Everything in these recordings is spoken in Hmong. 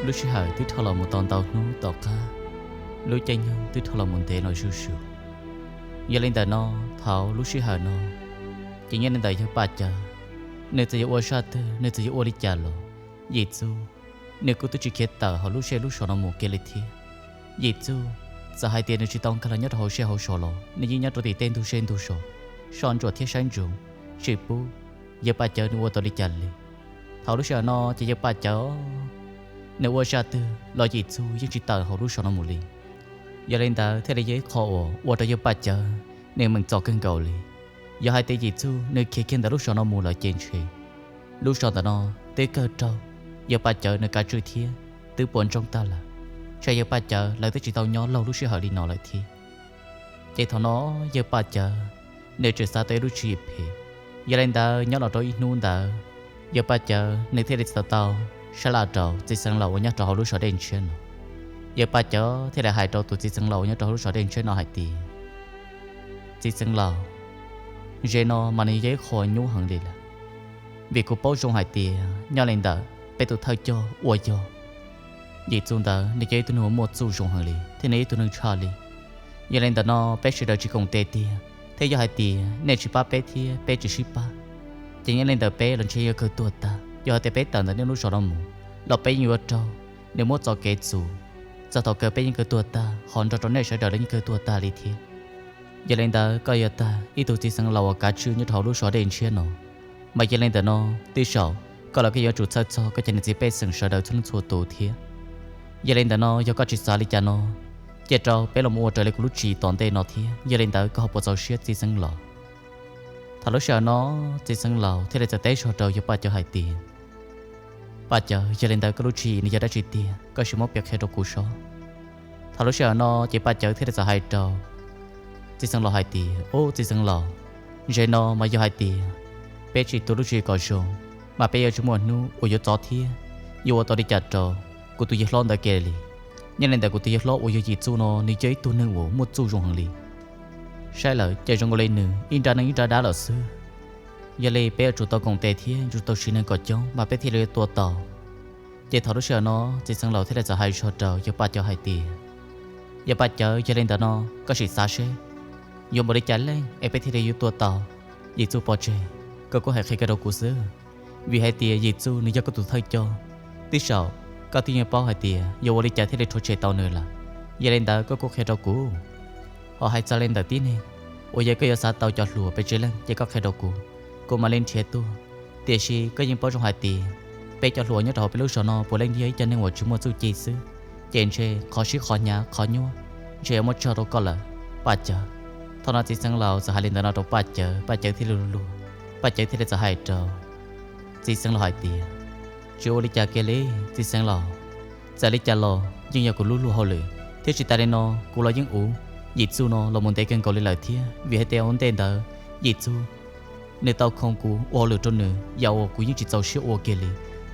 Lub sij hawm twb dhau los mus tau ntau hnub tom qab, lub caij nyoog twb dhau los mus ntev los zuj zus. Yog li ntawm no, thaum lub sij hawm no ces nyob li ntawm yawg Paj Cawv, nws txawm yuav ua zaj twg, nws txawm yuav ua li cas los, Yim Txuj nws kuj twb tsis khiav tawm hauv lub zej lub zos no mus kiag li thiab. Yim Txuj txawm hais tias nws tsis tau nkag los nyob rau hauv zej hauv zos los nws yeej nyob rau tim tej ntug zej ntug zos, soj ntsuam thiab saib ntsoov, tsis pub yawg Paj Cawv nws ua tau li cas li. Thaum lub sij hawm no ces yawg Paj Cawv nws ua zaj twg los Yim Txuj yeej tsis tawm hauv lub zos no mus li. Yog li ntawd thiaj li yog ib qho uas ua rau yawg Paj Cawv nws meem txom kawg nkaus li. Yog hais tias Yim Txuj nws khiav kiag ntawm lub zos no mus lawm ces ntshe lub zos ntawm no twb kawg raug yawg Paj Cawv nws kav tswj thiab twb puas ntsoog tag lawm. Ntshe yawg Paj Cawv lawv twb tsis tau nyob laug lub sij hawm li no lawm thiab. Ces thaum no yawg Paj Cawv nws tseem xav tau ib lub tswv yim phem. Yog li ntawd nyob los rau ib hnub ntawd, yawg Paj Cawv nws thiaj li txawm tau sab laj rau txiv xeev laus uas nyob rau hauv lub zos Dej Ntshiab no. Yawg Paj Cawv thiaj li hais rau tus txiv xeev laus uas nyob rau hauv lub zos Dej Ntshiab no hais tias, Txiv xeev laus, ze no mas nws yog ib qho nyuaj heev li lawm, vim kuv paub zoo hais tias nyob li ntawm peb tus thawj coj uas yog Yim Txuj ntawd nws yog ib tug neeg uas muaj txuj zoo heev li thiab nws ib tug neeg tshaj li. Yog li ntawm no peb sawv daws tsis koom tes tiag, thiab yog hais tias nej tsis pab peb thiab peb tsis sib pab, ces nyob li ntawm peb los ntshe yuav kawg tuag tag. Yog hais tias peb tawm ntawm nej lub zos no mus los peb yeej yuav raug nws muab txo kev txus, txog thaum kawg peb yeej kawg tuag tag, ho nrog rau nej sawv daws los yeej kawg tuag tag li thiab. Yog li ntawd koj yog tag ib tug txiv xeev laus uas kav tswj nyob rau hauv lub zos Dej Ntshiab no, mas yog li ntawm no, tij saum koj los koj yuav tsum txhawj txog koj cov niam txiv pej xeem sawv daws txhua leej txhua tus thiab. Yog li ntawm no yog koj tsis xav li cas no, cia rau peb los mus ua raws li kuv lub tswv yim tom ntej no thiab, yog li ntawd koj ho puas txaus siab txiv xeev laus? Thaum lub sij hawm no txiv xeev laus thiaj li txawm teb zog rau yawg Paj Cawv hais tias, Paj Cawv, yog li ntawd koj lub tswv yim nws yog dab tsi tiag, koj sim muab piav qhia rau kuv sob. Thaum lub sij hawm no ces Paj Cawv thiaj li txawm hais rau txiv xeev laus hais tias, Ub, txiv xeev laus, ze no mas yog hais tias peb tsis tu lub tswv yim kom zoo, mas peb yuav tsis muaj hnub uas yuav txov thiab yuav ua tau li cas rau kuv tus yawg hlob ntawd kiag li. Nyob li ntawm kuv tus yawg hlob uas yog Yim Txuj no nws yog ib tug neeg uas muaj txuj zoo heev li. Saib lawm ces zoo nkaus li nws ib nrab neeg ib nrab dab lawm xwb. Yog li peb yuav tsum tau koom tes thiab yuav tsum tau siv neeg kom coob mas peb thiaj li yuav tua tau. Ces thaum lub sij hawm no txiv xeev laus thiaj li txawm hais zog rau yawg Paj Cawv hais tias, Yawg Paj Cawv, yog li ntawm no koj sim xav seb yuav npaum li cas leej es peb thiaj li yuav tua tau Yim Txuj pov tseg, koj kuj hais qhia kiag rau kuv xwb. Vim hais tias Yim Txuj nws yog koj tus thawj coj, tij saum koj twb yeej paub hais tias yuav ua li cas thiaj li rhuav tshem tau nws lawm. Yog li ntawd koj kuj qhia rau kuv. Ho hais txog li ntawm tib neeg uas yog koj yuav xav tau cov hluas pes tsawg leej ces koj qhia rau kuv, kuv mam li nrhiav tuaj. Tiam sis koj yeej paub zoo hais tias peb cov hluas nyob rau hauv peb lub zos no puav leej yog ib co neeg uas tsis muaj txuj ci xwb, ces ntshe qhov sib qhov hnyav qhov nyuaj ntshe yuav muab tso rau koj lawm, Paj Cawv. Thaum no txiv xeev laus txawm hais li ntawd no rau Paj Cawv, Paj Cawv thiaj li luag, Paj Cawv thiaj li txawm hais rau txiv xeev laus hais tias, Tsis ua li cas kiag li, txiv xeev laus. Txawm li cas los yeej yog kuv lub luag hauj lwm, thiab tsis tas li no kuv los yeej uv Yim Txuj no los mus ntev kawg nkaus li lawm thiab. Vim hais tias ua ntej ntawd Yim Txuj nws tau khoo kuv ua hauj lwm rau nws yam uas kuv yeej tsis txaus siab ua kiag li,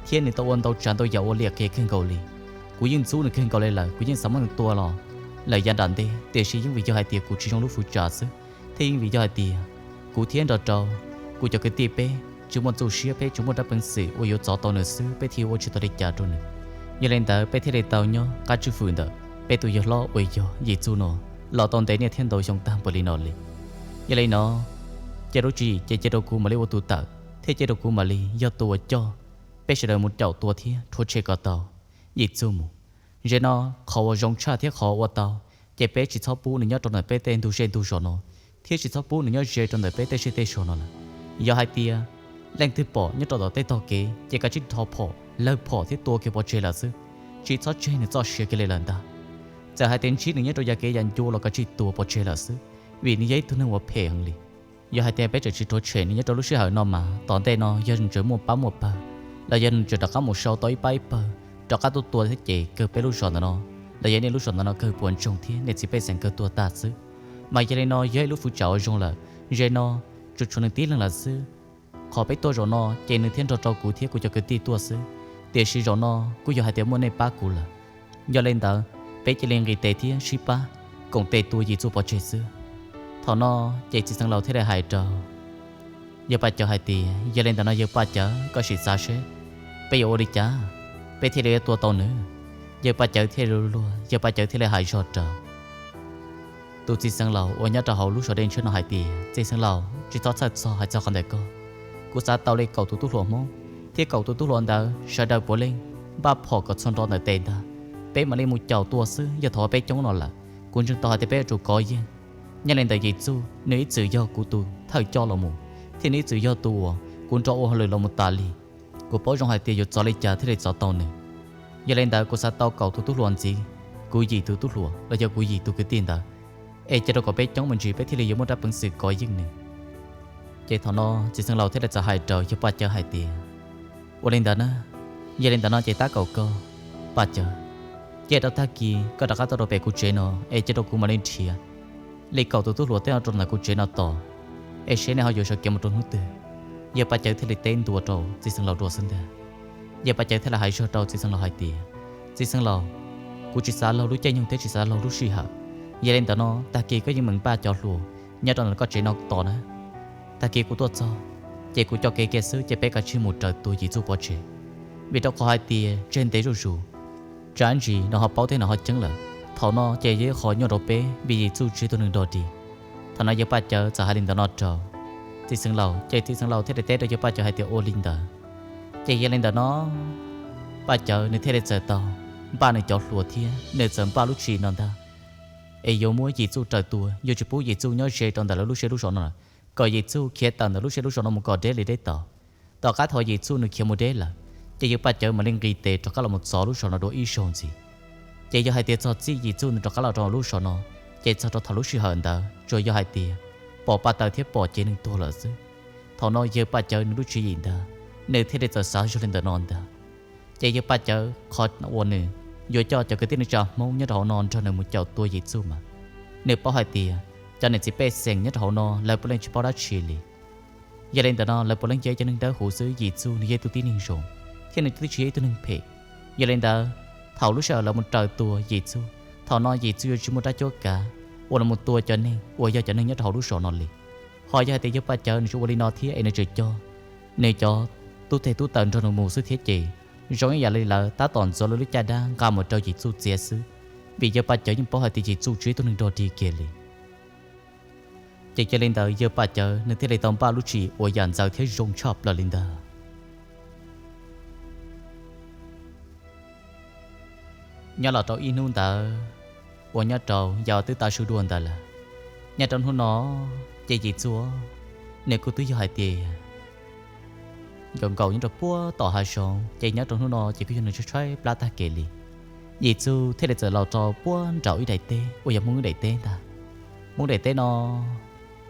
thiab nws tau ua ntau tsav ntau yam ua liam qias kawg nkaus li. Kuv yeej ntxub nws kawg nkaus li lawm, kuv yeej xav muab nws tua los lawm yav nram ntej, tiam sis yeej vim yog hais tias kuv tsis zoo lub fuv tsam xwb, thiab yeej vim yog hais tias kuv thiab nrog rau kuv cov kwv tij peb tsis muaj txuj siab, peb tsis muaj rab peev xwm uas yuav txov tau nws xwb, peb thiaj ua tsis tau li cas rau nws. Yog li ntawd peb thiaj li tau nyob qab tswj fwm ntawm peb tus yawg hlob uas yog Yim Txuj no los tau ntev niaj thiab ntau xyoo tag npaum li no li. Yog li no, cia lub tswv yim ces cia rau kuv mam li ua tus tawm, thiab cia rau kuv mam li yog tus uas coj peb sawv daws mus caum tua thiab rhuav tshem kom tau Yim Txuj mus. Ze no, qhov uas zoo tshaj thiab qhov ua tau, ces peb tsis txhob pub nws nyob rau ntawm peb tej ntug zej ntug zos no, thiab tsis txhob pub nws nyob ze rau ntawm peb tej zej tej zos no lawm. Yog hais tias leej twg pom nyob rau tom tej tog kev ces kav tsij rho phom, lawg phom thiab tua kiag pov tseg lawm xwb, tsis txhob tseg nws txoj sia kiag li lawm ntag. Txawm hais tias ntsib nws nyob rau yav kev yav ncua los kav tsij tua pov tseg lawm xwb, vim nws yog ib tug neeg uas phem heev li. Yog hais tias peb tseem tsis rhuav tshem nws nyob rau lub sij hawm no mas tom ntej no yog nws tseem muaj pab muaj pawg, los yog nws tseem rov qab mus sau tau ib pab ib pawg rov qab tuaj tua thiab ces kawg peb lub zos ntawm no, los yog nej lub zos ntawm no kawg puas ntsoog thiab niam txiv pej xeem kawg tuag tag xwb. Mas yog li no yog ib lub fuv tsam uas zoo lawm. Ze no tsuas tshuav nws tib leeg lawm xwb. Qhov peb tuaj zaum no ces nws thiaj nrog rau kuv thiab kuv cov kwv tij tuaj xwb, tiam sis zaum no kuj yog hais tias muaj nej pab kuv lawm. Yog li ntawd, peb cia li nqis tes thiab sib pab koom tes tua Yim Txuj pov tseg xwb. Thaum no ces txiv xeev laus thiaj li hais rau yawg Paj Cawv hais tias, yog li ntawd no yawg Paj Cawv, koj sim xav seb peb yuav ua li cas peb thiaj li yuav tua tau nws. Yawg Paj Cawv thiaj li luag, Yawg Paj Cawv thiaj li hais zog rau tus txiv xeev laus uas nyob rau hauv lub zos Dej Ntshiab no hais tias, Txiv xeev laus, tsis txhob txhawj txog hais txog qhov ntawm koj. Kuv xav tau li kaum tus tub hluas Hmoob, thiab kaum tus tub hluas ntawd sawv daws puav leej npaj phom kom txhua nrho ntawm tes ntag. Peb mam li mus caum tua xwb, yog thaum peb coob no lawm, kuv ntseeg tau hais tias peb yuav tsum kov yeej. Nyob li ntawd Yim Txuj nws ib txwm yog kuv tus thawj coj los mus, thiab nws ib txwm yog tus uas kuv nrog ua hauj lwm los mus tas li. Kuv paub zoo hais tias yuav txov li cas thiaj li txov tau nws. Yog li ntawd kuv xav tau kaum tus tub hluas ntxiv, kuv Yim tus tub hluas los yog kuv Yim tus kwv tij ntawd, es cia rau kom peb coob me ntsis peb thiaj li yuav muaj rab peev xwm kov yeej nws. Ces thaum no txiv xeev laus thiaj li txawm hais rau yawg Paj Cawv hais tias, Ua li ntawd na, yog li ntawd no ces tab kaum koj, Paj Cawv, cia rau tag kis koj rov qab tuaj rau pem kuv tsev no es cia rau kuv mam li nrhiav li kaum tus tub hluas tej no rau ntawm kuv tsev no tos, es seb nej ho yuav sawv kev mus rau hnub twg. Yawg Paj Cawv thiaj li teb ntua rau txiv xeev laus dua xwb ntag. Yawg Paj Cawv thiaj li hais zog rau txiv xeev laus hais tias, Txiv xeev laus, kuv tsis xav laug lub caij nyoog thiab tsis xav laug lub sij hawm. Yog li ntawd no tag kis koj yeej meem npaj cov hluas nyob rau ntawm koj tsev no tos na. Tag kis kuv tuaj txog, ces kuv coj kev kiag xwb ces peb kav tsij mus raws tua Yim Txuj pov tseg, vim rau qhov hais tias tseg ntev zuj zus, tsam ntsis nws ho paub thiab nws ho ceeb lawm, thaum no ces yog ib qho nyuaj rau peb vim Yim Txuj tsis yog ib tug neeg dog dig. Thaum no yawg Paj Cawv txawm hais li ntawd no rau txiv xeev laus, ces txiv xeev laus thiaj li teb rau yawg Paj Cawv hais tias, Ua li ntawd. Ces yog li ntawd no Paj Cawv nws thiaj li txawm tau npaj nws cov hluas thiab nws txawm npaj lub tshis no ntag, es yuav muab Yim Txuj raws tua, yuav tsis pub Yim Txuj nyob ze rau ntawm lawv lub zej lub zos no lawm, kom Yim Txuj khiav tawm ntawm lub zej lub zos no mus kom deb li deb tau. Tom qab thaum Yim Txuj nws khiav mus deb lawm, ces yawg Paj Cawv mam li nqis tes rov qab los mus txov lub zos no dua ib zaug ntxiv. Ces yog hais tias txog txij Yim Txuj nws rov qab los rau lub zos no, ces txog rau thaum lub sij hawm ntawd tsuas yog hais tias pom pa taws thiab pom cev neeg tuag lawm xwb. Thaum no yawg Paj Cawv nws lub tswv yim ntag, nws thiaj li txawm xav zog li ntawm no ntag. Ces yawg Paj Cawv qhov uas nws yuav coj cov kwv tij neej tsa Hmoob nyob rau hauv no nrog nws mus caum tua Yim Txuj mas, nws paub hais tias cov niam txiv pej xeem nyob rau hauv no lawv puav leej tsis paub dab tsi li. Yog li ntawd no lawv puav leej yog cov neeg dawb huv xwb, Yim Txuj nws yog ib tug tib neeg zoo, thiab nws twb tsis yog ib tug neeg phem. Yog li ntawd, thaum lub sij hawm lawv mus raws tua Yim Txuj, thaum no Yim Txuj yuav tsis muaj rab cuab kav uas los mus tua cov neeg uas yog cov neeg nyob rau hauv lub zos no li. Ho yog hais tias yawg Paj Cawv nws tsis ua li no thiab es nws tseem coj nws cov tub teg tub taws nrog nws mus xwb thiab ces zoo ib yam li lawv tab tom ntxuav lawv lub caj dab nqa mus rau Yim Txuj txiav xwb, vim yawg Paj Cawv yeej paub hais tias Yim Txuj tsis yog ib tug neeg dog dig kiag li. Ces cia li ntawd yawg Paj Cawv nws thiaj li tau npaj lub tshis uas yam ntxaws thiab zoo tshaj plaws li ntag. Nyob los rau ib hnub ntawd uas nyob rau yav twb tav su dua ntawd lawm, nyob rau hnub no ces Yim Txuj nws kuj twb yog hais tias nkaum nkaus nyob rau puag tom hav zoov, ces nyob rau hnub no ces kuj yog nws tshaib tshaib plab tag kev li. Yim Txuj thiaj li txawm los rau puag nraum ib daim teb uas yog Hmoob ib daim teb ntag. Hmoob daim teb no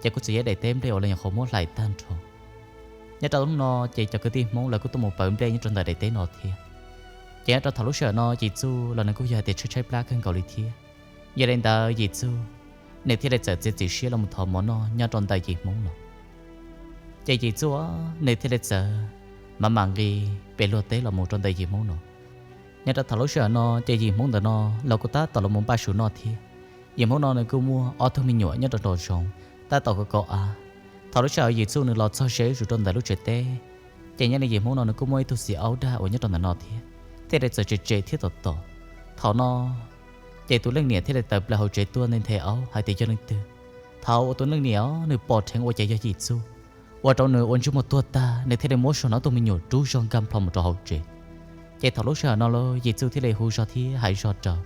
ces kuj txawm yog ib daim teb nplej uas lawv nyuam qhuav muab hlais tag nrho. Nyob rau hnub no ces cov kwv tij Hmoob lawv kuj tuaj mus pawv nplej nyob rau ntawm daim teb no thiab. Ces nyob rau thaum lub sij hawm no Yim Txuj los nws kuj yog hais tias tshaib tshaib plab kawg nkaus li thiab. Yog li ntawd Yim Txuj nws thiaj li txawm txiav txim siab los mus thov mov noj nyob rau ntawm yim Hmoob no. Ces Yim Txuj nws thiaj li txawm mam mam nqis pem luag teb los mus rau ntawm yim Hmoob no. Nyob rau thaum lub sij hawm no ces yim Hmoob ntawm no los kuj tab tom los mus npaj su noj thiab. Yim Hmoob no nws kuj muaj ob tug me nyuam nyob rau nraum zoov tab tom kov kov av. Thaum lub sij hawm Yim Txuj nws los txog ze zuj zus rau ntawm lub tsev teb, ces nyob li yim Hmoob no nws kuj muaj ib tug txiv aub dag uas nyob rau ntawm no thiab, thiaj li txawm tsem tsem thiab tom tom. Thaum no ces tus leej niam thiaj li tawm plaws hauv tsev tuaj nthe nthe aub hais tias, Yog leej twg? Thaum uas tus leej niam nws pom dheev ua cas yog Yim Txuj, ua rau nws ua ntsej muag tuag tag, nws thiaj li muab zog no tus me nyuam rub zog nkag nplho mus rau hauv tsev. Ces thaum lub sij hawm no los Yim Txuj thiaj li hu zog thiab hais zog rau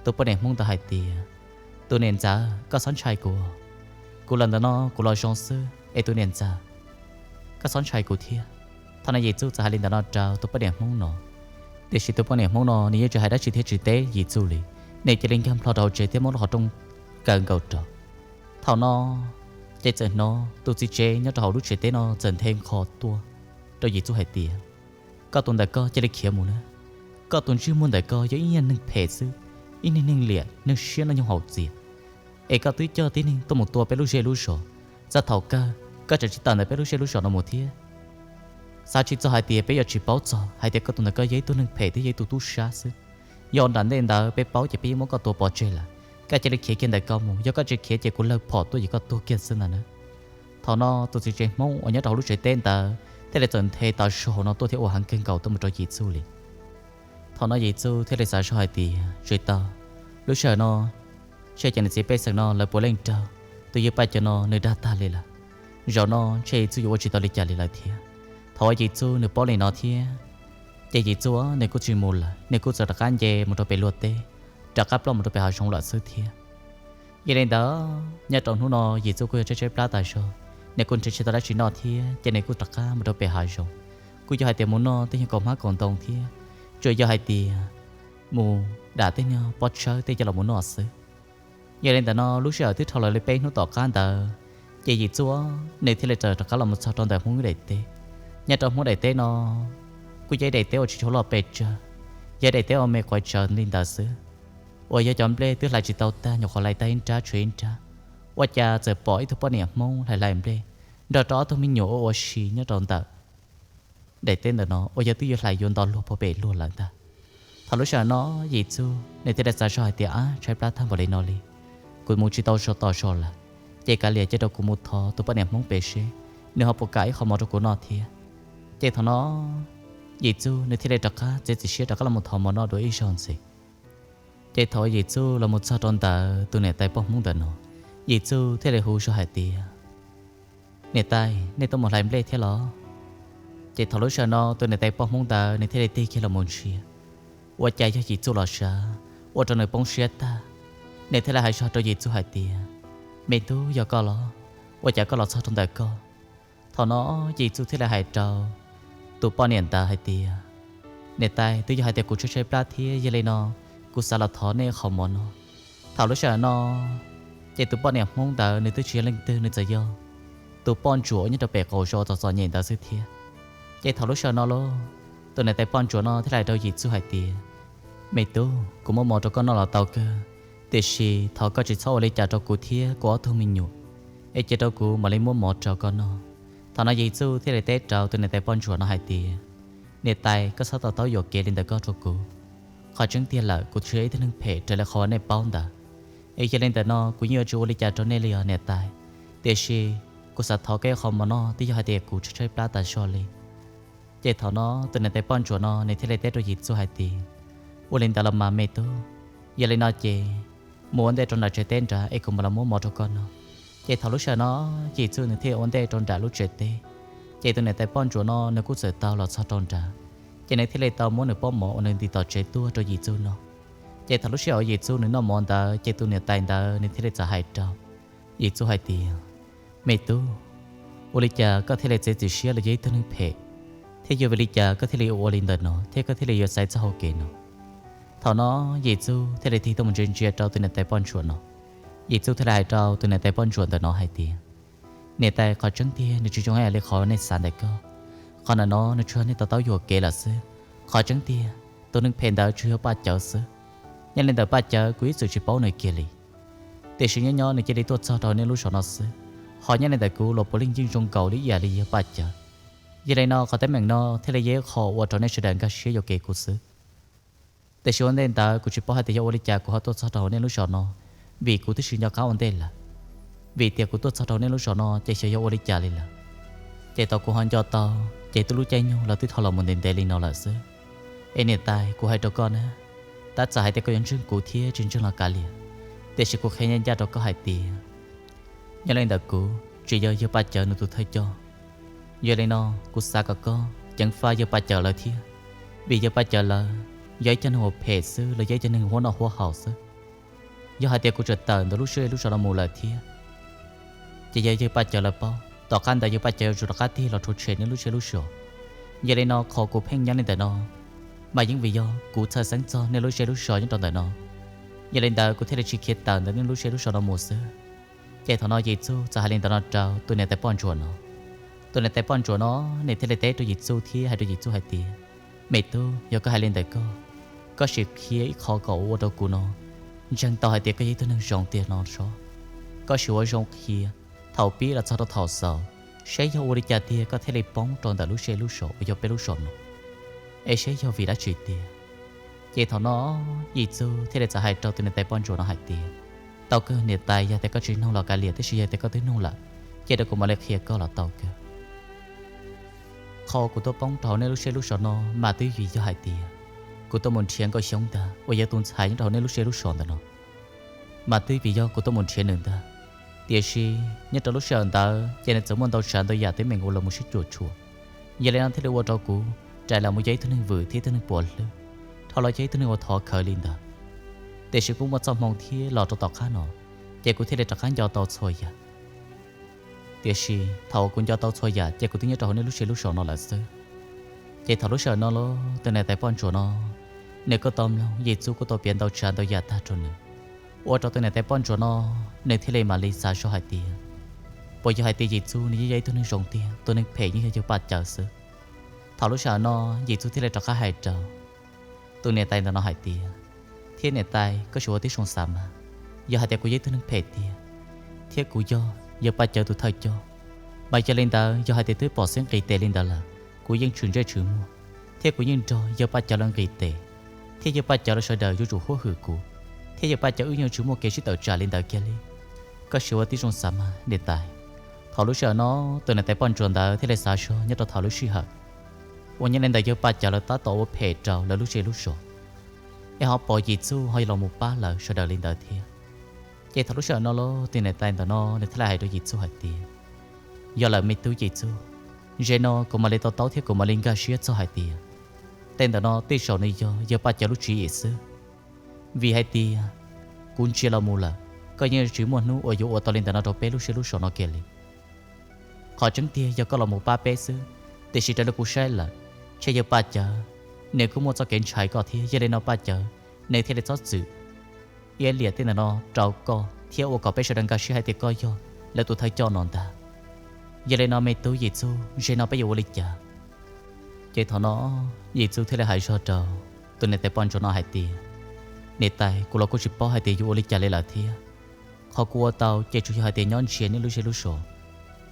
tus poj niam Hmoob ntawd hais tias, Tus niam ntxawm, koj txhob ntshai kuv. Kuv los ntawm no kuv los zoo xwb es tus niam ntxawm, koj txhob ntshai kuv thiab. Thaum no Yim Txuj txawm hais li ntawd no rau tus poj niam Hmoob no, tiam sis tus poj niam Hmoob no nws yeej tsis hais dab tsi thiab tsis teb Yim Txuj li, nws cia li nkag nplho rau hauv tsev thiab muab lub qhov rooj kaw nkaus rau. Thaum no ces txawm hnov tus txiv tsev nyob rau hauv lub tsev teb no txawm nthe nqho tuaj rau Yim Txuj hais tias, Koj tus ntawm koj cia li khiav mus na. Koj tus ntsej muag ntawm koj yog ib niag neeg phem xwb, ib niag neeg liam neeg siab noj nyoog haus txias, es koj twb coj tib neeg tuaj mus tua peb lub zej lub zos. Txog thaum kawg koj tseem tsis tawm ntawm peb lub zej lub zos no mus thiab. Xav tsis txog hais tias peb yuav tsis paub txog hais tias koj tus ntawm koj yog ib tug neeg phem thiab yog ib tug tub sab xwb. Yog nram ntej ntawd peb paub ces peb yeej muab koj tua pov tseg lawm. Koj cia li khiav kiag ntawm koj mus, yog koj tsis khiav ces kuv lawg phom tuaj yim koj tuag kiag xwb ntag na. Thaum no tus txiv tsev Hmoob uas nyob rau hauv lub tsev teb ntawd thiaj li txawm nthe tav su hauv no tuaj thiab ua heev kawg nkaus tuaj mus rau Yim Txuj li. Thaum no Yim Txuj thiaj li xav zog hais tias tsis tau, lub sij hawm no ntshe cov niam txiv pej xeem no lawv puav leej raug tus yawg Paj Cawv no nws dag tag li lawm. Zaum no ntshe Yim Txuj yuav ua tsis tau li cas li lawm thiab. Thaum uas Yim Txuj nws paub li no thiab, ces Yim Txuj nws kuj tsis mus lawm, nws kuj txawm rov qab nce mus rau pem luag teb, rov qab ploj mus rau pem hav zoov lawm xwb thiab. Yog li ntawd nyob rau hnub no Yim Txuj kuj yog tshaib tshaib plab tas zog, nws kuj nrhiav tsis tau dab tsi noj thiab ces nws kuj rov qab mus rau pem hav zoov. Kuj yog hais tias mus noj tej nyuag kaus hmab kaus ntoo thiab, tsuas yog hais tias mus dam tej nyuag pob tshawb tej coj los mus noj xwb. Yog li ntawd no lub sij hawm twb dhau los li peb hnub tom qab ntawd, ces Yim Txuj nws thiaj li tawm rov qab los mus txog rau ntawm Hmoob daim teb. Nyob rau Hmoob daim teb no kuj yog ib daim teb uas tsis tshua loj pes tsawg, yog daim teb uas me quav tsawv li ntawd xwb, uas yog cov nplej twb hlais tsis tau tag, nyuam qhuav hlais tag ib nrab tshuav ib nrab. Ua cas txawm pom ib tug poj niam Hmoob hlais hlais nplej nrog rau ob tug me nyuam ua ua si nyob rau ntawm daim teb ntawm no uas yog twb yuav hlais yuav nto luag puag pem luag lawm ntag. Thaum lub sij hawm no Yim Txuj nws thiaj li xav zog hais tias, Ab, tshaib plab tag npaum li no li, kuv mus tsis tau zog tom zos lawm, ces kav liam cia rau kuv mus thov tus poj niam Hmoob pem seb nws ho puas kam ib qho mov rau kuv noj thiab. Ces thaum no Yim Txuj nws thiaj li rov qab txiav txim siab rov qab los mus thov mov noj dua ib zaug ntxiv. Ces thaum Yim Txuj los mus txog rau ntawm tus niam tais poj Hmoob ntawm no, Yim Txuj thiaj li hu zog hais tias, Niam tais, nej tuaj mus hlais nplej thiab los? Ces thaum lub sij hawm no tus niam tais poj Hmoob ntawd nws thiaj li tig kiag los mus ntsia, ua cas yog Yim Txuj los sav, ua rau nws poob siab tag. Nws thiaj li hais zog rau Yim Txuj hais tias, Me tub, yog koj los? Ua cas koj los txog rau ntawm koj? Thaum no Yim Txuj thiaj li hais rau tus poj niam ntawd hais tias, Niam tais, twb yog hais tias kuv tshaib tshaib plab thiab, yog li no kuv xav los thov nej qhov mov no. Thaum lub sij hawm no ces tus poj niam Hmoob ntawd nws twb tsis yog leej twg, nws txawm yog tus poj ntsuam uas nyob rau pem qaum zos txom txom nyem ntawd xwb thiab. Ces thaum lub sij hawm no lauj, tus niam tais poj ntsuam no thiaj li hais rau Yim Txuj hais tias, Me tub, kuv muab mov rau koj noj los tau kawg, tiam sis thov koj tsis txhob ua li cas rau kuv thiab kuv ob tug me nyuam, es cia rau kuv mam li muab mov rau koj noj. Thaum no Yim Txuj thiaj li teb rau tus niam tais poj ntsuam no hais tias, Niam tais, koj txhob to taub yuam kev li ntawm koj rau kuv. Qhov tseeb tiag lawm kuv tsis yog ib tug neeg phem raws li qhov uas nej paub ntawd. Es yog li ntawm no kuv yeej yuav tsis ua li cas rau nej li os niam tais, tiam sis kuv xav thov koj ib qho mov noj, twb yog hais tias kuv tshaib tshaib plab tas zog li. Ces thaum no tus niam tais poj ntsuam no nws thiaj li teb rau Yim Txuj hais tias, Ua li ntawd los mas me tub, yog li no ces mus ua ntej rau nram tsev teb nrad es kuv mam los muab mov rau koj noj. Ces thaum lub sij hawm no Yim Txuj nws thiaj ua ntej rau nram lub tsev teb. Ces tus niam tais poj ntsuam no nws kuj txawm tau los txog rau nrad, ces nws thiaj li tau muab nws pob mov uas nws ntim tom tsev tuaj rau Yim Txuj noj. Ces thaum lub sij hawm uas Yim Txuj nws noj mov ntawd ces tus niam tais ntawd nws thiaj li txawm hais rau Yim Txuj hais tias, Me tub, ua li cas koj thiaj li txiav txim siab los yog ib tug neeg phem, thiab yog vim li cas koj thiaj li ua li ntawm no thiab koj thiaj li yuav xaiv txoj hau kev no? Thaum no Yim Txuj thiaj li tig tuaj mus ntsia ntsia rau tus niam tais poj ntsuam no. Yim Txuj thiaj li hais rau tus niam tais poj ntsuam ntawm no hais tias, Niam tais, qhov tseeb tiag nws tsis zoo ib yam li qhov nej xav ntawm koj. Qhov ntawm no nws tsuas yog nej to taub yuam kev lawm xwb. Qhov tseeb tiag tus neeg phem ntawd tsuas yog Paj Cawv xwb. Nyob li ntawm Paj Cawv kuv ib txwm tsis paub nws kiag li, tiam sis nyob nyob nws cia li tuaj txog rau nej lub zos no xwb. Ho nyob li ntawm kuv los puav leej yeej zoo nkaus li ib yam li yawg Paj Cawv. Yog li no qhov teeb meem no thiaj li yog ib qho ua rau nej sawv daws nkag siab yuam kev kuv xwb. Tiam sis ua ntej ntawd kuv tsis paub hais tias yog ua li cas kuv ho tuaj txog rau hauv nej lub zos no, vim kuv twb tsis nco qab ua ntej lawm. Vim tias kuv tuaj txog rau nej lub zos no ces xyov yog ua li cas li lawm. Ces thaum kuv ho nco tau, ces twb lub caij nyoog los twb dhau los mus ntev ntev li no lawm xwb. Es niam tais, kuv hais rau koj na, tab txawm hais tias koj yuav ntseeg kuv thiab tsis ntseeg los kav liam, tiam sis kuv qhia ncaj ncaj rau koj hais tias, nyob li ntawm kuv tsis yog yawg Paj Cawv nws tus thawj coj. Yog li no kuv xav kom koj ceev faj yawg Paj Cawv lawv thiab, vim yawg Paj Cawv lawv yog ib cov neeg uas phem xwb los yog ib cov neeg huab noj huab haus xwb. Yog hais tias kuv tseem tawm ntawm lub zej lub zos no mus lawm thiab, ces yog yawg Paj Cawv lawv paub, tom qab ntawd yawg Paj Cawv yuav tsum rov qab tig los rhuav tshem nej lub zej lub zos. Yog li no qhov kuv pheej nyob li ntawm no, mas yeej vim yog kuv txhawj xeeb txog nej lub zej lub zos nyob rau ntawm no. Yog li ntawd kuv thiaj li tsis khiav tawm ntawm nej lub zej lub zos no mus xwb. Ces thaum no Yim Txuj txawm hais li ntawd no rau tus niam tais poj ntsuam no. Tus niam tais poj ntsuam no nws thiaj li teb rau Yim Txuj thiab hais rau Yim Txuj hais tias, Me tub, yog koj hais li ntawm koj, koj sim qhia ib qho kom ua rau kuv no ntseeg tau hais tias koj yog ib tug neeg zoo tiag no tso. Koj sim ua zoo qhia thaum pib los txog rau thaum xaus, saib yog ua li cas tiag koj thiaj li poob rau ntawm lub zej lub zos uas yog peb lub zos no, es saib yog vim dab tsi tiag. Ces thaum no Yim Txuj thiaj li txawm hais rau tus niam tais poj ntsuam no hais tias, Tau kawg niam tais, yog tias koj tsis nug los kav liam, tab sis yog tias koj twb nug lawm, cia rau kuv mam li qhia koj los tau kawg. Qhov kuv tuaj poob rau hauv nej lub zej lub zos no mas twb vim yog hais tias kuv tuaj mus nrhiav Nkauj Xyoob ntag uas yog tus ntxhais nyob rau hauv nej lub zej lub zos ntawm no. Mas twb vim yog kuv tuaj mus nrhiav nws ntag, tiam sis nyob rau lub sij hawm ntawd ces nws txawm muaj ntau tsav ntau yam teeb meem uas los mus sib cuam tshuam. Yog li no thiaj li ua rau kuv rais los mus yog ib tug neeg vwm thiab ib tug neeg puav hlwb, dhau los yog ib tug neeg uas thov khawv li ntawd. Tiam sis kuj muaj txoj hmoo thiab los rau tom qab no, ces kuv thiaj li rov qab nco tau txhua yam. Tiam sis thaum uas kuv nco tau txhua yam ces kuv twb nyob rau hauv nej lub zej lub zos no lawm xwb. Ces thaum lub sij hawm no los tus niam tais poj ntsuam no, nws kuj tau mloog Yim Txuj kuj tau piav ntau tsav ntau yam tag rau nws, ua rau tus niam tais poj ntsuam no nws thiaj li mam li xav zog hais tias, puas yog hais tias Yim Txuj nws yeej yog ib tug neeg zoo tiag, tus neeg phem yeej yog yawg Paj Cawv xwb. Thaum lub sij hawm no Yim Txuj thiaj li rov qab hais rau tus niam tais ntawm no hais tias, thiab niam tais, koj sim ua tib zoo xav mas, yog hais tias kuv yog ib tug neeg phem tiag, thiab kuv yog yawg Paj Cawv tus thawj coj, mas yog li ntawd yog hais tias twb pom xeeb nqis tes li ntawd lawm, kuv yeej tshwm ntsej tshwm muag, thiab kuv yeej nrog yawg Paj Cawv lawv nqis tes, thiab yawg Paj Cawv lawv sawv daws yuav tsum huab hwm kuv, thiab yawg Paj Cawv wb yeej tsis muaj kev sib tawm tsam li ntawd kiag li. Koj sim ua tib zoo xav mas niam tais. Thaum lub sij hawm no tus niam tais poj ntsuam ntawd thiaj li xav zog nyob rau thaum lub sij hawm uas nyob li ntawd yawg Paj Cawv lawv tab tom ua phem rau lawv lub zej lub zos, es ho pom Yim Txuj ho yuav los mus pab lawv sawv daws li ntawd thiab. Ces thaum lub sij hawm no los tus niam tais ntawm no nws thiaj li hais rau Yim Txuj hais tias, yog lawm me tub Yim Txuj, ze no kuv mam li to taub thiab kuv mam li nkag siab txog hais tias tej ntawm no tej zaum nws yog yawg Paj Cawv lub tswv yim xwb. Vim hais tias kuv ntsia los mus lawm, koj yeej tsis muaj hnub uas yuav ua tau li ntawm no rau peb lub zej lub zos no kiag li. Qhov tseeb tiag yog koj los mus pab peb xwb, tiam sis raws li kuv saib lawm, ntshe yawg Paj Cawv nws kuj muaj txoj kev ntshai koj thiab, yog li no Paj Cawv nws thiaj li txhob txwm iab liam tej ntawm no rau koj thiab ua kom peb sawv daws nkag siab hais tias koj yog lawv tus thawj coj no ntag. Yog li no me tub Yim Txuj, ze no peb yuav ua li cas? Ces thaum no Yim Txuj thiaj li hais zog rau tus niam tais poj ntsuam no hais tias, niam tais, kuv los kuj tsis paub hais tias yuav ua li cas li lawm thiab. Qhov kuv ua tau ces tsuas yog hais tias nyob ntsia nej lub zej lub zos,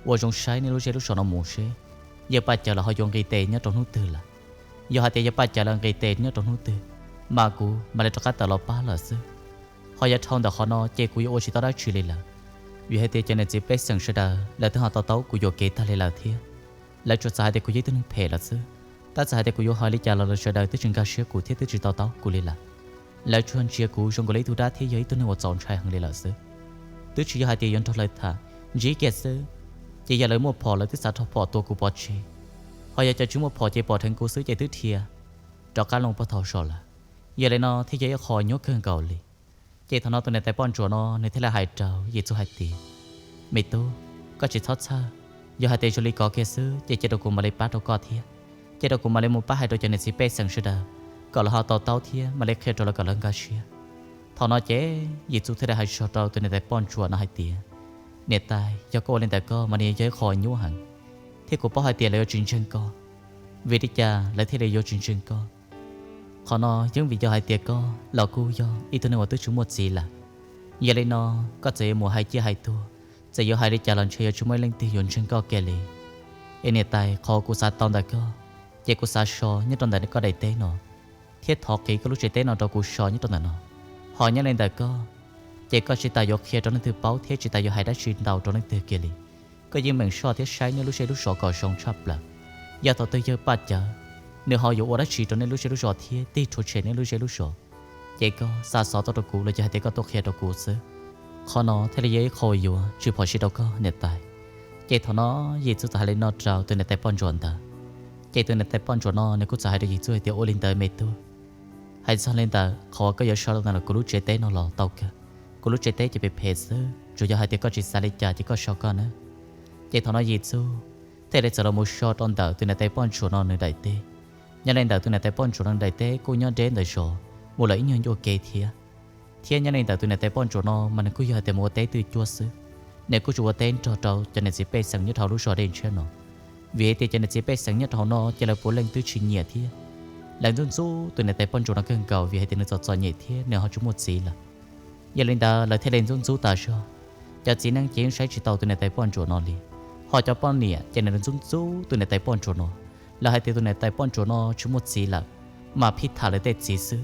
ua zoo saib nej lub zej lub zos no mus seb yawg Paj Cawv lawv ho yuav nqis tes nyob rau hnub twg lawm. Yog hais tias yawg Paj Cawv lawv nqis tes nyob rau hnub twg, mas kuv mam li rov qab tawm los pab lawm xwb. Ho yog dhau ntawm qhov no ces kuv yuav ua tsis tau dab tsi li lawm, vim hais tias cov niam txiv pej xeem sawv daws lawv twb ho to taub kuv yuam kev tag li lawm thiab. Lawv tsuas xav hais tias kuv yog ib tug neeg phem lawm xwb, tab txawm hais tias kuv yuav hais li cas los lawv sawv daws twb tsis nkag siab kuv thiab twb tsis to taub kuv li lawm. Lawv tsuas ntsia kuv zoo nkaus li ib tug dab thiab yog ib tug neeg uas txaus ntshai heev li lawm xwb. Twb tsis yog hais tias yuav nrog lawv tham, ntsib kiag xwb, ces yog lawv muaj phom lawv twb xav rho phom tua kuv pov tseg. Ho yog cov tsis muaj phom ces pom dheev kuv xwb ces twb dhia rov qab loo puag thaum zos lawm. Yog li no thiaj yog ib qho nyuaj kawg nkaus li. Ces thaum no tus niam tais poj ntsuam no nws thiaj li hais rau Yim Txuj hais tias, me tub, koj tsis txhob txhawj, yog hais tias zoo li ko kiag xwb ces cia rau kuv mam li pab rau koj thiab. Cia rau kuv mam li mus pab hais rau cov niam txiv pej xeem sawv daws kom lawv ho to taub thiab mam li qhia rau lawv kom lawv nkag siab. Thaum no ces Yim Txuj thiaj li hais zog rau tus niam tais poj ntsuam no hais tias, niam tais, yog koj ua li ntawd koj mas nws yog ib qho nyuaj heev, thiab kuv paub hais tias lawv yuav tsis ntseeg koj. Vim li cas lawv thiaj li yuav tsis ntseeg koj? Qhov no yeej vim yog hais tias koj los kuj yog ib tug neeg uas twb tsis muaj txiv lawm. Yog li no, koj txawm yuav mus hais ciaj hais tuag, txawm yuav hais li cas los ntshe yuav tsis muaj ib leej twg yuav ntseeg koj kiag li. Es niam tais, qhov kuv xav tau ntawm koj, ces kuv xav so nyob rau ntawm koj daim teb no, thiab thov qiv koj lub tsev teb no rau kuv so nyob rau ntawm no. Ho nyob li ntawm koj, ces koj tsis tas yuav qhia rau leej twg paub thiab tsis tas yuav hais dab tsi ntau rau leej twg kiag li. Koj yeej meem soj thiab saib nej lub zej lub zos kom zoo tshaj plaws. Yog thaum twg yawg Paj Cawv nws ho yuav ua dab tsi rau nej lub zej lub zos thiab tig rhuav tshem nej lub zej lub zos, ces koj xa xov tuaj rau kuv los yog hais tias koj tuaj qhia rau kuv xwb. Qhov no thiaj li yog ib qho yuav tsis phom sij rau koj niam tais. Ces thaum no Yim Txuj txawm hais li no rau tus niam tais poj ntsuam ntawd. Ces tus niam tais poj ntsuam no nws kuj txawm hais rau Yim Txuj hais tias, ua li ntawd me tub, hais txog li ntawd qhov uas koj yuav so rau ntawm kuv lub tsev teb no los tau kawg. Kuv lub tsev teb ces phem phem xwb, tsuas yog hais tias koj tsis xav li cas ces koj so koj nawb. Ces thaum no Yim Txuj thiaj li txawm los mus so rau ntawm tus niam tais poj ntsuam no nws daim teb. Nyob li ntawm tus niam tais poj ntsuam no nws daim teb kuj nyob deb ntawm zos mus lawm ib nyuag ncua kev thiab. Thiab nyob li ntawm tus niam tais poj ntsuam no mas nws kuj yog hais tias mus ua teb twj cuab xwb, nws kuj tsis ua teb nrog rau cov niam txiv pej xeem nyob rau hauv lub zos Dej Ntshiab no. Vim hais tias cov niam txiv pej xeem nyob rau hauv no ces lawv puav leej twb tsis nyiam thiab lawv ntxub ntxub tus niam tais poj ntsuam no kawg nkaus, vim hais tias nws txom txom nyem thiab nws ho tsis muaj txiv lawm. Yog li ntawd lawv thiaj li ntxub ntxub tas zog. Cov txiv neej ces yeej saib tsis taus tus niam tais poj ntsuam no li, ho cov poj niam ces nws ntxub ntxub tus niam tais poj ntsuam no. Lawv hais tias tus niam tais poj ntsuam no tsis muaj txiv lawm, mas phij tham lawv tej txiv xwb.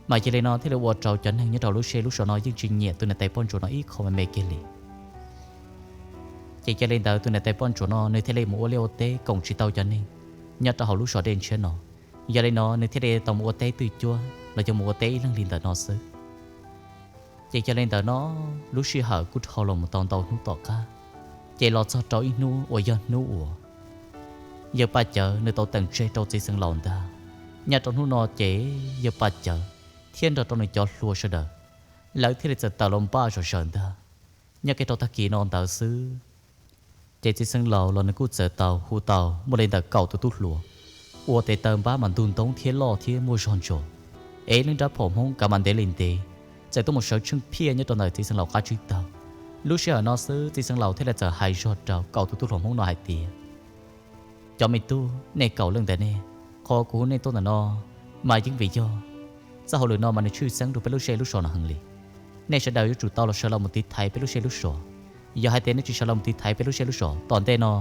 Mas yog li no thiaj li ua rau cov neeg nyob rau lub zej lub zos no yeej tsis nyiam tus niam tais poj ntsuam no ib qho me me kiag li. Ces yog li ntawd tus niam tais poj ntsuam no nws thiaj li mus ua liaj ua teb koom tsis tau cov neeg nyob rau hauv lub zos Dej Ntshiab no. Yog li no nws thiaj li tau mus ua teb twj cuab los yog mus ua teb ib leeg li ntawm no xwb. Ces yog li ntawd no, lub sij hawm kuj dhau los mus tau ntau hnub tom qab, ces los txog rau ib hnub uas yog hnub uas yawg Paj Cawv nws tau teem tseg rau txiv xeev laus ntag. Nyob rau hnub no ces yawg Paj Cawv thiab nrog rau nws cov hluas sawv daws, lawv thiaj li txawm tawm los npaj zom zaws ntag. Nyob kiag rau tag kis no ntawd xwb, ces txiv xeev laus los nws kuj txawm tau hu tau muaj li ntawm kaum tus tub hluas, ua tes taw npab mas ntug ntoob thiab loj thiab muaj zog ntsos, es lub nrab phom Hmoob kav mas ntev li ntev, txawm tuaj mus sawv tsheej phiaj nyob rau ntawm txiv xeev laus qab tsib taug. Lub sij hawm no xwb txiv xeev laus thiaj li txawm hais zog rau kaum tus tub hluas Hmoob no hais tias, cov me tub, nej kaum leej ntawm nej, qhov kuv hu nej tuaj ntawm no mas yeej vim yog txoj hauj lwm no mas nws tshwj xeeb rau peb lub zej lub zos no heev li. Nej sawv daws yuav tsum tau los sawv los mus tiv thaiv peb lub zej lub zos. Yog hais tias nej tsis sawv los mus tiv thaiv peb lub zej lub zos, tom ntej no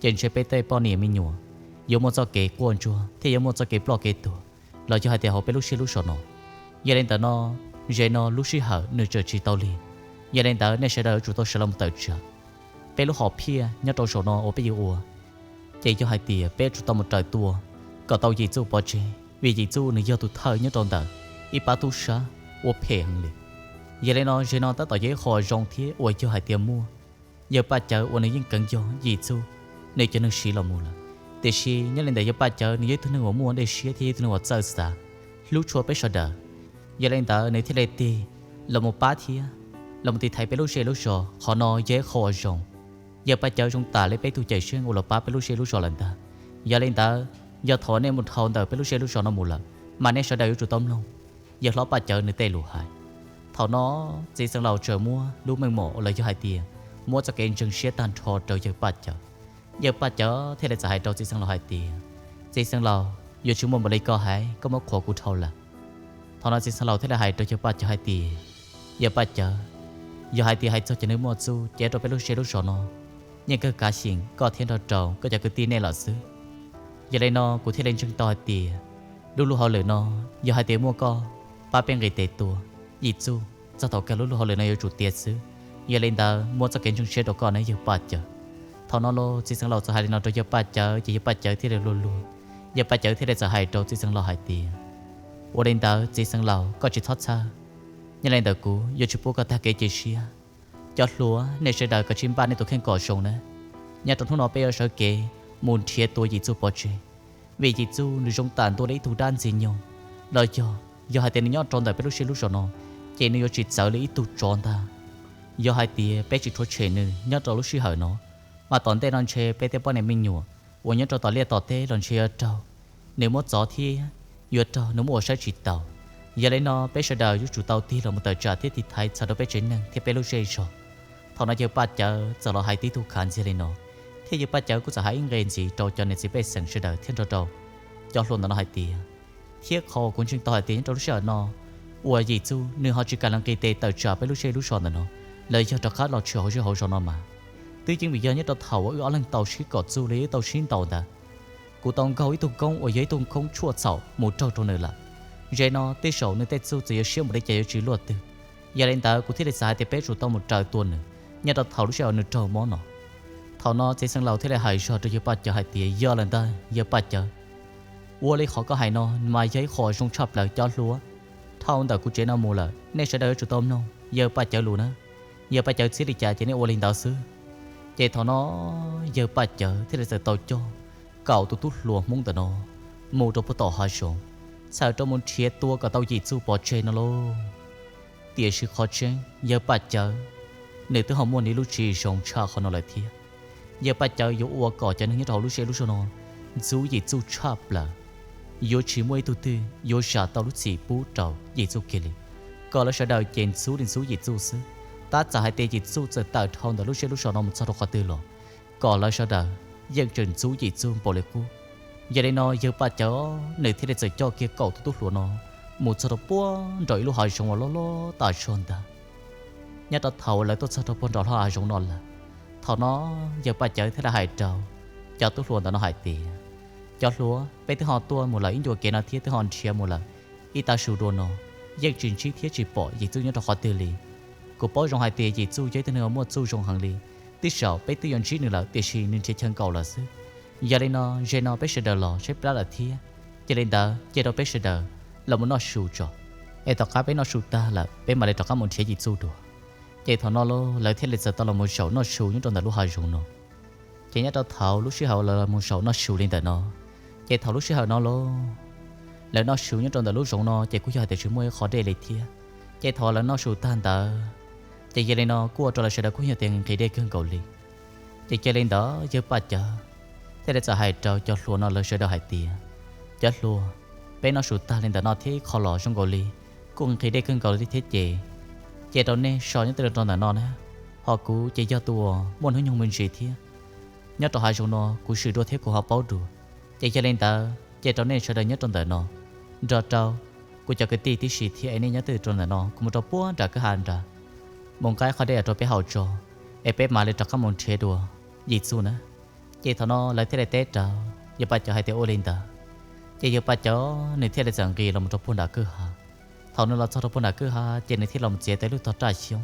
ces ntshe peb tej poj niam me nyuam yuav muaj txoj kev quaj ntsuag thiab yuav muaj txoj kev ploj kev tuag los yog hais tias hauv peb lub zej lub zos no. Yog li ntawd no, ze no lub sij hawm nws tseem tsis tau lig. Yog li ntawd nej sawv daws yuav tsum tau sawv los mus tawm tsam peb lub hom phiaj nyob rau zaum no uas peb yuav ua, ces yog hais tias peb yuav tsum tau mus raws tua kom tau Yim Txuj pov tseg, vim Yim Txuj nws yog tus thawj nyob rau ntawm ib pab tub sab uas phem heev li. Yog li no ze no tab tom yog ib qho zoo thiab uas yog hais tias muaj yawg Paj Cawv uas nws yeej keev yog Yim Txuj nws cov neeg siv los mus lawm. Tiam sis nyob li ntawm yawg Paj Cawv nws yog ib tug neeg uas muaj dej siab thiab yog ib tug neeg uas txawj xav hlub tshua peb sawv daws. Yog li ntawd nws thiaj li tig los mus pab thiab los mus tiv thaiv peb lub zej lub zos, qhov no yog ib qho uas zoo. Yawg Paj Cawv zoo tam li peb tug cawm seej uas los pab peb lub zej lub zos lawm ntag. Yog li ntawd, yog thaum nej mus dhau ntawm peb lub zej lub zos no mus lawm, mas nej sawv daws yuav tsum tau mloog yawg hlob Paj Cawv nws tej lus hais. Thaum no txiv xeev laus txawm muab lub meej mom uas los yog hais tias muab txoj kev ntseeg siab tag nrho rau yawg Paj Cawv. Yawg Paj Cawv thiaj li txawm hais rau txiv xeev laus hais tias, txiv xeev laus, yuav tsis muaj npaum li koj hais, koj muab qhuas kuv dhau lawm. Thaum no txiv xeev laus thiaj li hais rau yawg Paj Cawv hais tias, yawg Paj Cawv, yog hais tias hais txog cov neeg muaj txuj ces rau peb lub zej lub zos no yeej kawg kav xyeem koj thiab nrog rau koj cov kwv tij nej lawm xwb. Yog li no kuv thiaj li ntseeg tau hais tias lub luag hauj lwm no yog hais tias muaj koj pab peb nqis tes tua Yim Txuj, txog thaum kawg lub luag hauj lwm no yuav tsum tiav xwb. Yog li ntawd muab txoj kev ntseeg siab rau koj nawb yawg Paj Cawv. Thaum no los txiv xeev laus txawm hais li no rau yawg Paj Cawv ces yawg Paj Cawv thiaj li luag luag. Yawg Paj Cawv thiaj li txawm hais rau txiv xeev laus hais tias, ua li ntawd txiv xeev laus koj tsis txhob txhawj, nyob li ntawm kuv yuav tsis pub koj tag kev cia siab. Cov hluas, nej sawv daws kav tsij npaj nej tus kheej kom zoo nawb. Nyob rau hnub no peb yuav sawv kev mus nrhiav tua Yim Txuj pov tseg, vim Yim Txuj nws zoo tam ntua li ib tug dab ntxwg nyoog, los yog, yog hais tias nws nyob rau ntawm peb lub zej lub zos no ces nws yuav tsis txawv li ib tug tsov ntag. Yog hais tias peb tsis rhuav tshem nws nyob rau lub sij hawm no, mas tom ntej no ntshe peb tej poj niam me nyuam uas nyob rau tom liaj tom teb los ntshe yuav raug nws muab txov thiab yuav raug nws muab ua saib tsis taus. Yog li no peb sawv daws yuav tsum tau tig los mus tawm tsam thiab tiv thaiv txog rau peb tsev neeg thiab peb lub zej zog. Thaum no yawg Paj Cawv txawm los hais tib tug khav ntxiag li no, thiab yawg Paj Cawv kuj txawm hais ib nqe ntxiv rau cov niam txiv pej xeem sawv daws thiab nrog rau cov hluas ntawm no hais tias, thiab qhov kuv ntseeg tau hais tias nyob rau lub sij hawm no uas Yim Txuj nws ho tsis kam los nqis tes tawm tsam peb lub zej lub zos ntawm no, los yog rov qab los tshwm hauv zej hauv zos no mas, twb yeej vim yog nyob rau thaum uas wb ob leeg tau sib kom txuj los yog wb tau sib ntaus ntawd, kuv tau nkaug ib tug koob uas yog ib tug koob tshuaj txhaum mus raug rau nws lawm. Ze no tej zaum nws tej txuj txawm yuav siab npaum li cas yuav tsis luaj twg. Yog li ntawd kuv thiaj li xav hais tias peb tsum tau mus raws tua nws nyob rau thaum lub sij hawm nws raug mob no. Thaum no txiv xeev laus thiaj li hais zog rau yawg Paj Cawv hais tias, yog lawm ntag yawg Paj Cawv, ua li qhov koj hais no mas yog ib qho zoo tshaj plaws cov hluas. Dhau ntawm kuv tsev no mus lawm nej sawv daws yuav tsum tau mloog yawg Paj Cawv lus na. Yawg Paj Cawv txib li cas ces nej ua li ntawd xwb. Ces thaum no yawg Paj Cawv thiaj li txawm tau coj kaum tus tub hluas Hmoob ntawm no mus rau puag tom hav zoov, txhawm rau mus nrhiav tua kom tau Yim Txuj pov tseg no lauj. Tiam sis qhov tseeb yawg Paj Cawv nws twb ho muaj nws lub tswv yim zoo tshaj qhov no lawm thiab. Yawg Paj Cawv yuav ua kom cov neeg nyob rau hauv lub zej lub zog no ntxub Yim Txuj tshaj plaws. Yuav tsis muaj ib tug twg yuav zam tau lub txim pub rau Yim Txuj kiag li. Kom lawv sawv daws ces ntxub li ntxub Yim Txuj xwb. Tab txawm hais tias Yim Txuj txawm tawm dhau ntawm lub zej lub zog no mus txog rau qhov twg los, kom lawv sawv daws yeej tseem ntxub Yim Txuj npaum li qub. Yog li no yawg Paj Cawv nws thiaj li txawm coj kiag kaum tus tub hluas no mus txog rau puag nraum ib lub hav zoov uas loj loj tas zog ntag. Nyob rau thaum uas lawv tuaj txog rau puag nraum lub hav zoov no lawm, thaum no yawg Paj Cawv thiaj li hais rau cov tub hluas ntawm no hais tias, cov hluas, peb twb ho tuaj mus lawm ib ncua kev no thiab twb ho nrhiav mus lawm ib tag su dua no, yeej tsis ntsib thiab tsis pom Yim Txuj nyob rau qhov twg li. Kuv paub zoo hais tias Yim Txuj yog ib tug neeg uas muaj txuj zoo heev li, tej zaum peb twb yuav ntsib nws lawm tiam sis nws nrhiav chaw nkaum lawm xwb. Yog li no ze no peb sawv daws los saib plab lawm thiab. Cia li ntawd cia rau peb sawv daws los mus noj su tso, es tom qab peb noj su tag lawm peb mam li rov qab mus nrhiav Yim Txuj dua. Ces thaum no lawv thiaj li txawm tau los mus zaum noj su nyob rau ntawm lub hav zoov no. Ces nyob rau thaum lub sij hawm lawv los mus zaum noj su li ntawm no, ces thaum lub sij hawm no lawv, lawv noj su nyob rau ntawm lub zoov no ces kuj yog hais tias tsis muaj ib qho dej li thiab. Ces thaum lawv noj su tag ntawd, ces yog li no kuj ua rau lawv sawv daws kuj yog tias nqhis dej kawg nkaus li. Ces cia li ntawd yawg Paj Cawv thiaj li txawm hais rau cov hluas no lawv sawv daws hais tias, cov hluas, peb noj su tag li ntawm no thiab ib qho los zoo nkaus li kuj nqhis dej kawg nkaus li thiab ces, cia rau nej so nyob tej rau ntawm no na, ho kuv ces yog tus uas muaj hnub nyoog me ntsis thiab nyob rau hav zoov no kuv swm dua thiab kuv ho paub dua. Ces yog li ntawd cia rau nej sawv daws nyob rau ntawm no nrog rau kuv cov kwv tij tib si thiab es nej nyob twj ywm rau ntawm no, kuv mus rau puag nram kwj ha nrad mus nqa qhov dej rau peb haus tso, es peb mam li rov qab mus nrhiav dua Yim Txuj na. Ces thaum no lawv thiaj li teb rau yawg Paj Cawv hais tias ua li ntawd. Ces yawg Paj Cawv nws thiaj li txawm nqis los mus rau puag nram kwj ha. Thaum nws los txog rau puag nram kwj ha ces nws thiaj los txiav tau ib lub tog raj xyoob.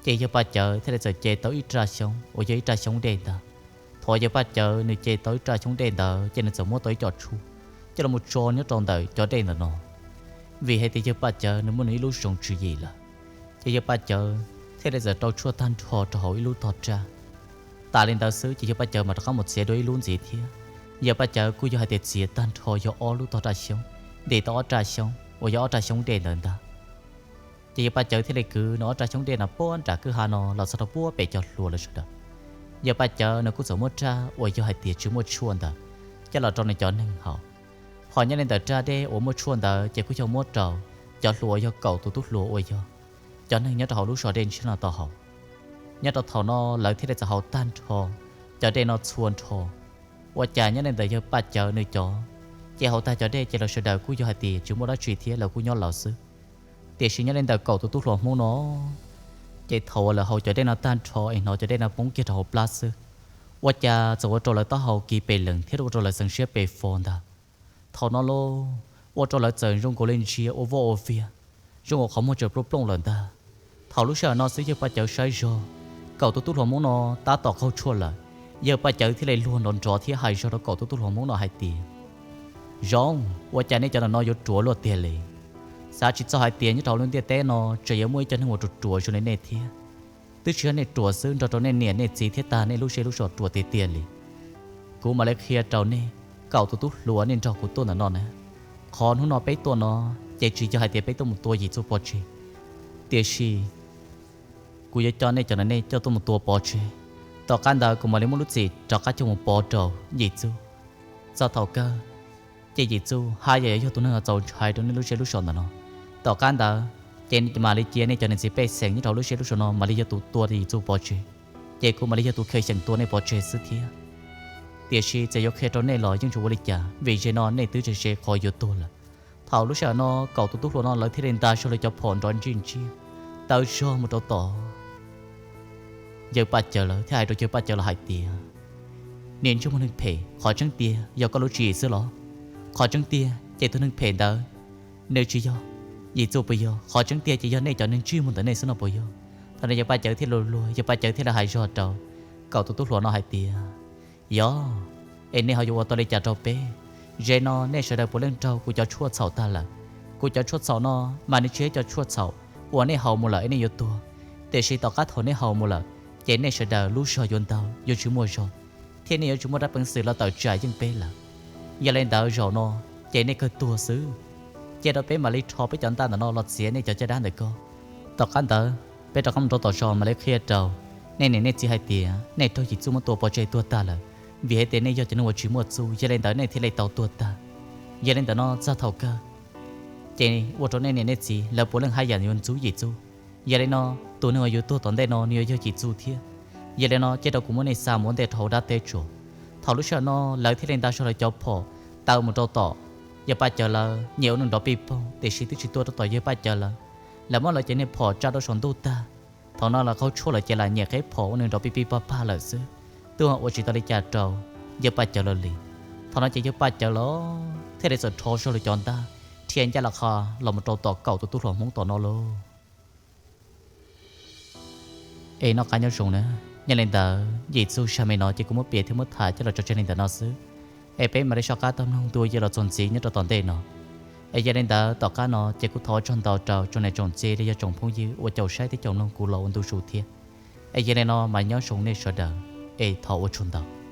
Ces yawg Paj Cawv thiaj li txawm ce tau ib raj xyoob uas yog ib raj xyoob dej ntag. Thaum yawg Paj Cawv nws ce tau ib raj xyoob dej ntawd ces nws txawm muab tau ib co tshuaj coj los tso nyob rau ntawm cov dej ntawm no, vim hais tias yawg Paj Cawv nws muaj nws ib lub zoov tswv yim lawm. Ces yawg Paj Cawv thiaj li txawm rau tshuaj tag nrho rau hauv ib lub tog raj. Tas li ntawd xwb ces yawg Paj Cawv mam rov qab mus txiav dua ib lub ntxiv thiab. Yawg Paj Cawv kuj yog hais tias txiav tag nrho yog ob lub tog raj xyoob, ntim tau ob raj xyoob uas yog ob raj xyoob dej ntawd ntag. Ces yawg Paj Cawv thiaj li kwv nws ob raj xyoob dej no puag nram kwj ha no los txog rau puag pem cov hluas lawv sawv daws. Yawg Paj Cawv nws kuj txawm muab raj uas yog hais tias tsis muaj tshuaj ntawd coj los rau nws cov neeg haus. Ho nyob li ntawm raj dej uas muaj tshuaj ntawd ces kuj yog muab rau cov hluas uas yog kaum tus tub hluas uas yog cov neeg nyob rau hauv lub zos Dej Ntshiab no tau haus. Nyob rau thaum no lawv thiaj li txawm haus tag nrho cov dej no txhua nrho. Ua cas nyob li ntawm yawg Paj Cawv nws cov, ces haus tag cov dej ces lawv sawv daws kuj yog hais tias tsis muaj dab tsi thiab lawv kuj nyob lawv xwb. Tiam sis nyob li ntawm kaum tus tub hluas Hmoob no, ces thaum uas lawv haus cov dej no tag nrho es hnov cov dej no poob kiag rau hauv plab xwb, ua cas txawm ua rau lawv taub hau kis pes lees thiab ua rau lawv xeev siab pes fos ntag. Thaum no lauj, ua rau lawv txawm zoo nkaus li ntsia ua vaj ua viag, zoo nkaus qhov muag tseem plooj plooj lawm ntag. Thaum lub sij hawm no xwb yawg Paj Cawv saib zog kaum tus tub hluas Hmoob no tab tom qaug tshuaj lawm, yawg Paj Cawv thiaj li luag nrov nrov thiab hais zog rau kaum tus tub hluas Hmoob no hais tias, Zoo, ua cas nej cov ntawm no yuav ruam luaj tiag li? Xav tsis txog hais tias nyob rau hauv lub ntiaj teb no tseem yuav muaj ib co neeg uas ruam ruam zoo li nej thiab. Twb tsis yog nej ruam xwb, nrog rau nej niam nej txiv thiab tag nej lub zej lub zos ruam tiag tiag li. Kuv mam li qhia rau nej, kaum tus tub hluas nej nrog kuv tuaj ntawm no na. Qhov hnub no peb tuaj no ces tsis yog hais tias peb tuaj mus tua Yim Txuj pov tseg, tiam sis kuv yuav coj nej cov ntawm nej coj tuaj mus tua pov tseg. Tom qab ntawd kuv mam li muab lub txim rov qab coj mus pov rau Yim Txuj. Txog thaum kawg ces Yim Txuj haj yam yuav yog tus neeg uas txaus ntshai rau nej lub zej lub zos ntawm no. Tom qab ntawd ces mam li cia nej cov niam txiv pej xeem nyob rau hauv lub zej lub zos no mam li yog tus tua Yim Txuj pov tseg, ces kuv mam li yog tus khaws xyeem tua nej pov tseg xwb thiab. Tiam sis txawm yuav qhia rau nej los yeej tsis ua li cas, vim ze no nej twb ze ze qhov yuav tuag lawm. Thaum lub sij hawm no kaum tus tub hluas no lawv thiaj li nta zog lawv cov phom nrov ntsij ntsiag taw zog mus rau tom yawg Paj Cawv lawv thiab hais rau yawg Paj Cawv los hais tias, Niam ntsej muag neeg phem, qhov tseeb tiag yog koj lub tswv yim xwb los? Qhov tseeb tiag ces tus neeg phem ntawd nws tsis yog Yim Txuj puas yog? Qhov tseeb tiag ces yog nej cov neeg ntsej muag ntawm nej xwb no puas yog? Thaum no yawg Paj Cawv thiaj li luag, yawg Paj Cawv thiaj li hais zog rau kaum tus tub hluas no hais tias, Yog, es nej ho yuav ua tau li cas rau peb? Ze no nej sawv daws puav leej raug kuv cov tshuaj txhaum tag lawm. Kuv cov tshuaj txhaum no mas nws tsis yog cov tshuaj txhaum uas nej haus mus lawm es nej yuav tuag, tiam sis tom qab thaum nej haus mus lawm ces nej sawv daws lub zog yuav ntaug yuav tsis muaj zog, thiab nej yuav tsis muaj dab peev xwm los tawm tsam yeej peb lawm. Yog li ntawd zaum no ces nej kawg tuag xwb. Cia rau peb mam li rho peb cov ntaj ntawm no los txiav nej cov caj dab ntawm ko. Tom qab ntawd peb rov qab mus rau tom zos mam li qhia rau nej niam nej txiv hais tias nej raug Yim Txuj muab tua pov tseg tuag tag lawm, vim hais tias nej yog cov neeg uas tsis muaj txuj, yog li ntawd nej thiaj li tau tuag tag. Yog li ntawd no txog thaum kawg ces ua rau nej niam nej txiv lawv puav leej haj yam yuav ntxub Yim Txuj. Yog li no tus neeg uas yuav tuag tom ntej no nws yuav yog Yim Txuj thiab. Yog li no cia rau kuv muab nej xa mus ua ntej rau hauv dab teb tso. Thaum lub sij hawm no lawv thiaj li nta zog lawv cov phom taw mus rau tom yawg Paj Cawv lawv, nyiam ua neeg nrov pij paug, tiam sis twb tsis tuaj rau tom yawg Paj Cawv lawv. Lawv muab lawv cov niag phom tsa rau saum ntuj tag. Thaum no lawv qaug tshuaj lawm ces lam nyiam qheb phom ua neeg nrov pij pij pag pag lawm xwb, twb ua tsis tau li cas rau yawg Paj Cawv lawv li. Thaum no ces yawg Paj Cawv lawv thiaj li txawm rho zog lawv cov ntaj, dhia ncaj lawv qhov los mus rau tom kaum tus tub hluas Hmoob tom no lauj. Es noj qab nyob zoo na, yog li ntawd Yim Txuj zaj me no ces kuv muab piav thiab muab tham coj los tso tseg li ntawm no xwb. Es peb mam li soj qab tau mloog ntu yog los txog ntxiv nyob rau tom ntej no. Es yog li ntawd tom qab no ces kuv thov ua tsaug ntau rau tsoom niam tsoom txiv los yog tsoom phooj ywg uas caum saib thiab caum mloog kuv los ua ntu zus thiab. Es yog li no mas nyob zoo nej sawv daws, es thov ua tsaug ntau.